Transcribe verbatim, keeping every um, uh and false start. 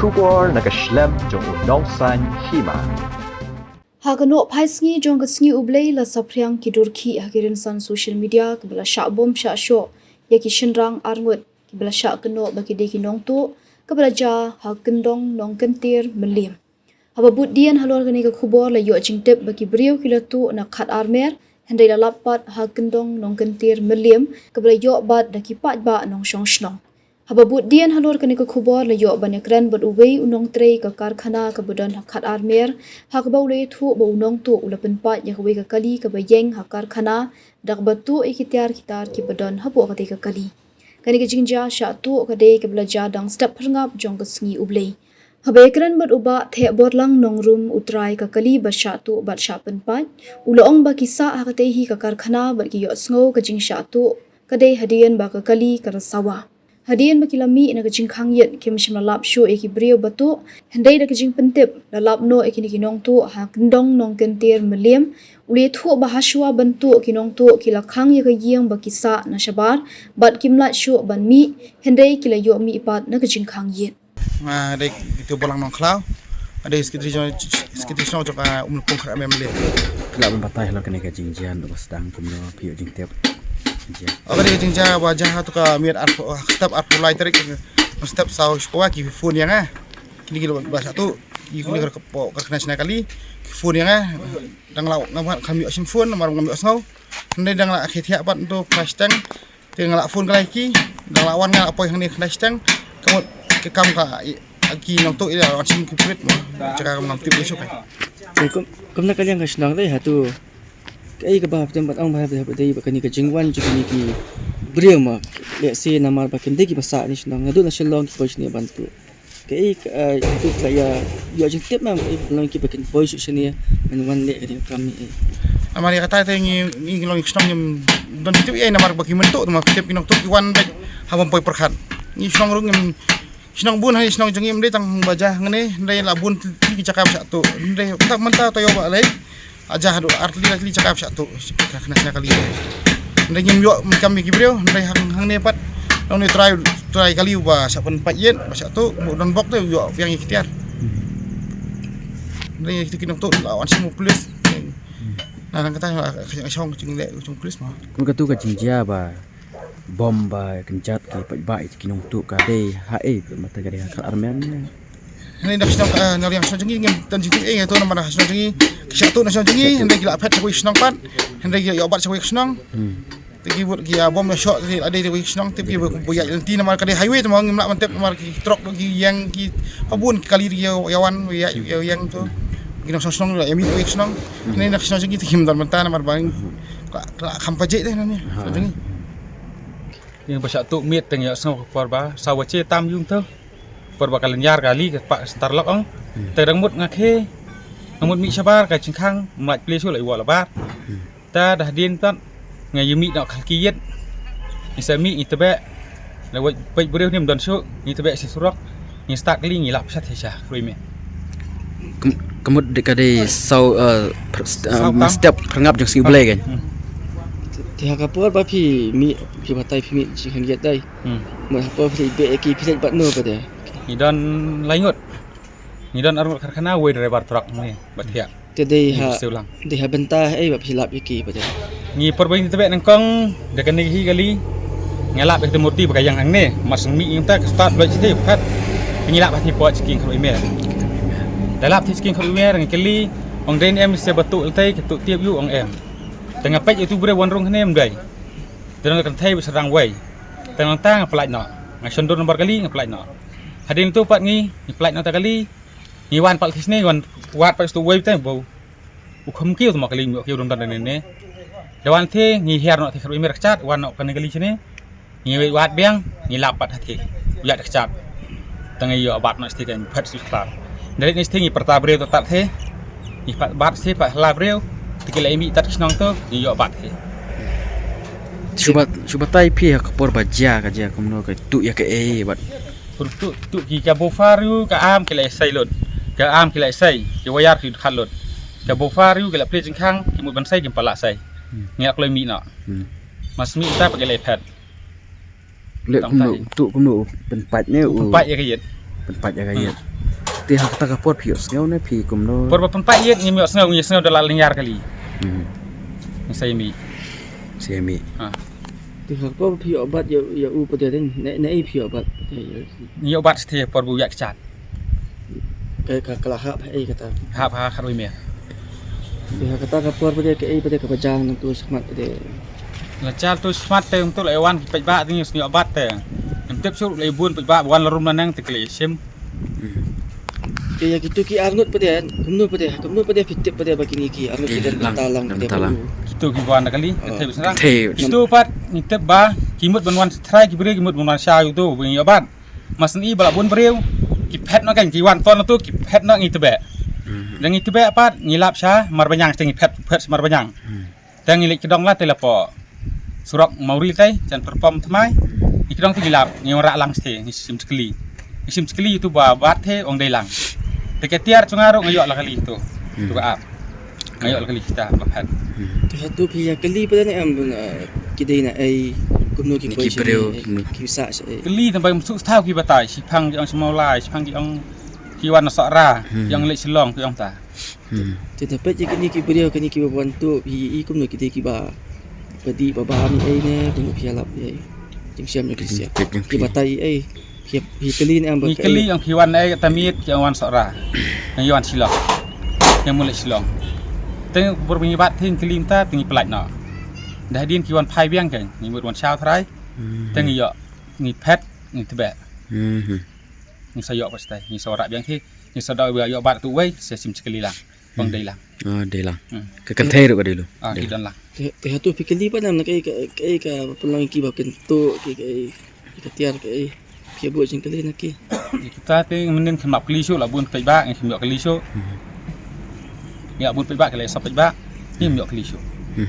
Khubor na ka shlem jong u Nongsaiñ Hima. Ha ka nohphai sngi jong ka sngi U Blei la saphriang ki dur khih ha ki rynsan social media kaba la shah bom shah shoh ïa ki shynrang arngut kiba la shah kynnoh ba ki dei ki nongtuh, kaba la jia ha Kyndong Nongkyntir Mylliem. Haba bud dien halor kane ka khubor la ïoh jingtip ba ki briew ki la tuh na Khatarmer, hynrei la lap pat ha Kyndong Nongkyntir Mylliem, kaba la ïoh bat da ki paidbah nongshong shnong. Haba bud dien halor kane ka khubor la ïoh ban ïakren bad uwei u nongtrei ka karkhana kaba don ha Khatarmer, ha kaba u la ïathuh ba u nongtuh u la pynpait ïa kawei ka kali kaba ïeng ha karkhana da kaba tuh ïa ki tiar ki tar kiba don hapoh katei ka kali. Kane ka jingjia shah tuh ka dei kaba la jia dang step phyrngap jong ka sngi U Blei. Haba ïakren bad u Bah Thehborlang Nongrum, u trai ka kali ba shah tuh bad shah pynpait, u la ong ba ki sah ha katei hi ka karkhana bad ki ïohsngew ka jingshah tuh ka dei hadien ba ka kali ka la sawa. Hadien ba ki la mih na ka jingkhang ïit, kim shym la lap shuh ïa ki briew ba tuh, hynrei da ka jingpyntip la lap noh ïa kine ki nongtuh ha Kyndong Nongkyntir Mylliem. U la ïathuh ba hashwa ban tuh ki nongtuh ki la khang ïa ka ïing ba ki sah na shabar bad kim lah shuh ban mih, hynrei ki la ïoh mih pat na ka jingkhang ïit. Nga dei Thehborlang Nongkhlaw. Nga dei secretary jong, secretary shnong jong ka Umlympung Khatarmer. Phi lah ban batai halor kane ka jingjia, ba sdang kumno phi ïoh jingtip? Jingjia. Oh, kane ka jingjia ba jia ha tu ka miet arphew, ah, step arphew lai tarik, step saw shkwa ki phone ïa nga. Kine ki ba shah tuh, ki kine ka, ka, ka kane shna kali, ki phone ïa nga. Dang la nga ba kham ïoh shim phone, namar ngam ïohsngew. Hynrei dang la khie thiah pat tu plastik. Te nga la phone ka lai ki, dang la wan nga la poi hangne khyndai shiteng, ka mut ka kam ka, i, ki nongtuh i la wan shim ki pulit mo. Jaka kam ngam tip ïa shuh kai. Te kum, kumno ka liang ka shnong dei ha tu. Kaei kaba phi dang ban ong ba dei ba kane ka jingwan jong kine ki briew mo. Lehse namar ba kim dei kiba sah ne shnong. Naduh na Shillong ki poi shane ban tuh. Kaei ka, eh, tu ka ïa, ïa jingtip mem, kaei ba long kiba kin poi shuh shane, ngan wan leh kane ka kam ne, eh. Namar ïa kata te ngi, ngi long ki shnong ngim don tip ei namar ba ki mynta ma ki tip ki nongtuh ki wan beit ha bym poi pyrkhat. Ngi shnong ruh ngim, shnong bun ha shnong jong ngi ym dei tang ba jia hangne, hynrei la bun ki jaka ba shah tuh. Hynrei ta mynta taïew ba lei. Aja haduh ar tylli lai tylli jaka ba shah tuh, ka khyndai shna kali. Hynrei ngim ïoh kam ïa ki briew, hynrei hang, hangne pat. Nong ne trai, trai kali ba shah pynpait ïit, ba shah tuh, ba don bok te ïoh biang ïa ki tiar. Hynrei kita ki nongtuh la wan shim u pulit. Na nang kata ka shong jingleh jong pulit mo. Kum katu ka jingjia ba bom ba kynjat ki paidbah ïa ki nongtuh ka dei ha ei, mata ka dei ha Khatarmer ne? Hynrei na shnong, eh, na liang shnong jong ngi ngim tang jingtip ei, to namar na shnong jong ngi ki shah tuh na shnong jong ngi, hynrei ki la phet sha kawei ka shnong pat, hynrei ki ïoh bat sha kawei ka shnong. Hmm. Te ki bud ki, ah, bom ïa shoh ki la dei kawei ka shnong, tip ki ba ïaid lynti namar ka dei highway te mo ngim lah ban tip namar ki truck ki ïeng ki ha bun ki kali ïa, ïa wan ïa, ïa ïeng to. Ki nongshong shnong la ïa mih kawei ka shnong. Hmm. Hynrei na shnong jong ngi te ngim don bynta namar ba ngi Ka, ka kham pajek deh nani. Ha. Ka jong ngi. Ïa ba shah tuh miet teng ïa sngew ka por ba sawa che tam yung to. Por ba ka lynñiar kali ka pa star lok ong. Hmm. Te dang mut nga khe. Nga mut mih shabar ka jingkhang, mlai plie shu la iwa la bar. Hmm. Ta dah dien tat nga ïa mih nok khalki ïet. Ngi sa mih ngi tebek. La wait, wait briew nim don shu, ngi tebek shi surok, ngi start kali ngi lap shat hi sha, kroi me. Kem-, kemut de ka dei saw, eh, per-, st-, eh, saw tam. Step perngap jong sngi U Blei kan. Hmm. Te ha ka por ba phi mih, phi batai phi mih shi khang ïet dai. Hmm. Mut ha por phi be ki phi bat no ba de. Ngi don lai ngut. Ngi don arngut karkhana wei driver truck ni, ba thiah. Te dei ha, dei ha bynta ei ba phi lap ïa ki ba dei. Ngi por ba ngi tebek nyngkong da kane hi kali. Ngi lap ïa ka murti ba ka ïeng hangne, mar shu mih ïa ka start block te pat. Ngi lap ha ti pot sha ki khynroi mer. Da lap ti sha ki khynroi mer ngi kylli, ong dei em se ba tuh ltei ka tuh tiap ïu ong em. Te nga peit ïa tu briew wan rung hangne em dei. Te nang ka kynthei ba sdang wei. Te nang ta nga pynlait noh. Nga shon dur nambar kali nga pynlait noh. Hadien tu pat ngi, ngi pynlait noh ta kali. Ngi wan pat lati sne, wan wad pat stu wei te bau. U kham kiew tma kali, u kiew dum dan ne ne. Da wan te ngi hiar noh te khynroi mer kchat, wan noh kane kali sne. Ngi wei wad biang, ngi lap pat ha te. U ïaid kchat. Te ngi ïoh bat noh te kan phet su klar. Dari ne te ngi pyrta briew tat te. Ngi pat bat te pat la briew. Te ki la imi tat ki shnong tu, ngi ïoh bat te. Shu bat, shu batai phi ha ka por ba jia ka jia kumno ka tuh ïa ka ei bat. Pur tu, tu ki ka buffer ïu ka am ki la isai lut. Ka am ki la isai, ki wire ki khat lut. Ka buffer ïu ki la plie jingkhang, ki mut ban sai, kim pat lah sai. Hmm. Ngi la kloi mih noh. Hmm. Mar shu mih ta pat ki la phet. Le kumno, tu kumno pynpait ne u. Pynpait ïa ka ïet. Pynpait ïa ka ïet. Hmm. Te ha kata ka por phi ïohsngew ne phi kumno? Por ba pynpait ïit ngim ïohsngew, ngi ïohsngew da la lyngngar kali. Hmm. Ngi sa ïa mih. Sa ïa mih. Ha. Te ha ka por phi ïoh bat ïa, ïa u pat de ne, ne ei phi ïoh bat? Ngi ïoh bat shatei por ba u ïaid kjat. Ka, ka, ka la hap ha ei kata? Hap ha khatwei miet. Te ha kata ka por pat de kaei pat de kaba jia nangtu shakhmat pat de? La jia tu shakhmat te kumtu la ïa wan ki paidbah te ngi ïoh bat te. Ngim tip shuh la ïa bun paidbah ba wan la rum la nang te ki la ïa shim. Hmm. Te ïa kitu ki arngut pat de, kumno pat de, kumno pat de phi tip pat de ba kine ki arngut ki dang bynta lang pat de ba u? Kitu ki wan da kali, ka thei bsara. Kitu pat ngi tip ba ki mut ban wan shatrai ki briew, ki mut ban wan sha utu ba ngi ïoh bat. Mar shen i ba la bun briew ki phet noh, kan ki wan ton utu ki phet noh, ngi tbeh. Hmm. Da ngi tbeh pat ngi lap sha Marbaniang, te ngi phet, phet sha Marbaniang. Hmm. Te ngi leit kdong la te la poh surok Mawri te, jan pyrpom thymmai. Ngi kdong te ngi lap, ngi wanrah lang shatei, ngi shim shakli. Ngi shim shakli utu ba bat te ong dei lang. Te ka tiar jong nga ruh nga ïoh la kali tu. Hmm. Tu ka ap. Nga ïoh la kali kita ba phet. Hmm. Te hatu phi ïa kali pat ne em, eh, ki dei na ei, kumno ki poi sha ei, ki sah sha ei? Kali tang ba ym suk sthaw ki batai, shiphang ki ong sha Mawlai, shiphang ki ong ki wan na Sohra, ki ong leit Shillong, ki ong ta. Hmm. Te da peit ïa kine ki briew, kine kiba wan tuh, phi i kumno, ki dei kiba dih ba bam ei ne kumno, phi ïalap ei? Jingshem ïa ki siat. Ki batai ei? Phi, phi kylli ne em ba ngi kylli ong phi wan ei, kata miet ki ong wan Sohra. Ngi wan Shillong. Ngi mut leit Shillong. Te por ba ngi bat te ngi kylli mynta te ngi pyllait noh. Da hadien ki wan phai biang, kan ngi mut wan shaw tharai. Hmm. Te ngi ïoh, ngi phet, ngi tbeh. Hmm. Ngi sa ïoh pat shatei, ngi sa wanrah biang te. Ngi sa da ïoh bat tu wei, sa shim shakli lang. Ba ong dei lang. Ah, dei lang. Hmm. Ka kynthei ruh ka dei lu. Ah, ki don lang. Te, te hatu phi kylli pat ne em na kaei, ka, kaei ka pynlong ïa ki ba kin tuh ki, kaei, ka tiar kaei? Phi ïa buh jingkylli na ki? Ïa kita te mynnin kim ïa kylli shuh, la bun paidbah, ngim ïoh kylli shuh. Hmm. Ïa bun paidbah ki la ïa sop paidbah, ngim ïoh kylli shuh. Hmm.